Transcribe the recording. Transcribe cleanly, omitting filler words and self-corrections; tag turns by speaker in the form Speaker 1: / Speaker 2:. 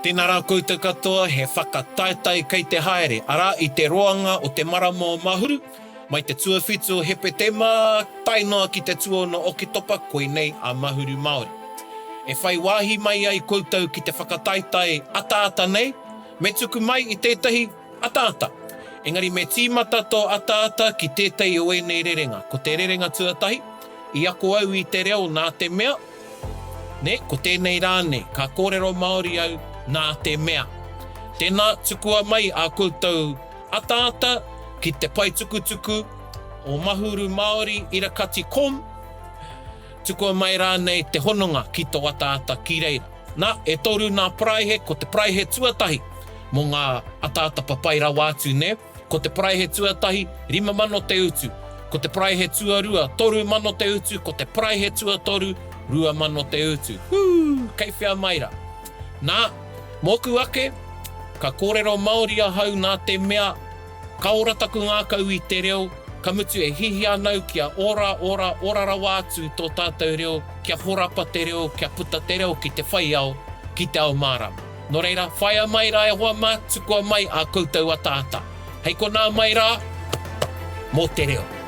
Speaker 1: Tēnā rā koutou katoa, he whakataetae kei te haere, arā, i te roanga o te marama o Mahuru, mai te tuawhitu o Hepetema tae noa ki te tuaono Oketopa, koinei a Mahuru Māori. E whai wāhi mai ai koutou ki te whakataetae ataata nei, me tuku mai i tētahi ataata. Engari me tīmata tō ataata ki tētahi o ēnei rerenga. Ko te rerenga tuatahi, i ako au i te reo nā te mea, nē, ko tēnei rānei, ka kōrero Māori au nā te mea. Tēnā, tukua mai ā koutou ataata ki te pae tukutuku o Mahuru Māori Irakati com, tukua mai rānei te hononga ki tō ataata ki reira. Nā, e toru nā paraihe, ko te paraihe tuatahi mō ngā ataata papai rawa atu, nē? Ko te paraihe tuatahi, 5,000 te utu. Ko te paraihe tuarua, 3,000 te utu, ko te paraihe tuatoru, 2,000 te utu. Hū! Kei whea mai rā? Nā, mōku ake, ka kōrero Māori ahau nā te mea Ka ora taku ngākau i te reo, ka mutu e hihia ana au kia ora, ora, ora rawa atu tō tātou reo, kia horapa te reo, kia puta te reo ki te whai ao, ki te ao mārama. Nō reira, whaia mai rā e hoa mā, tukua mai ā koutou ataata. Hei konā mai rā, mō te reo.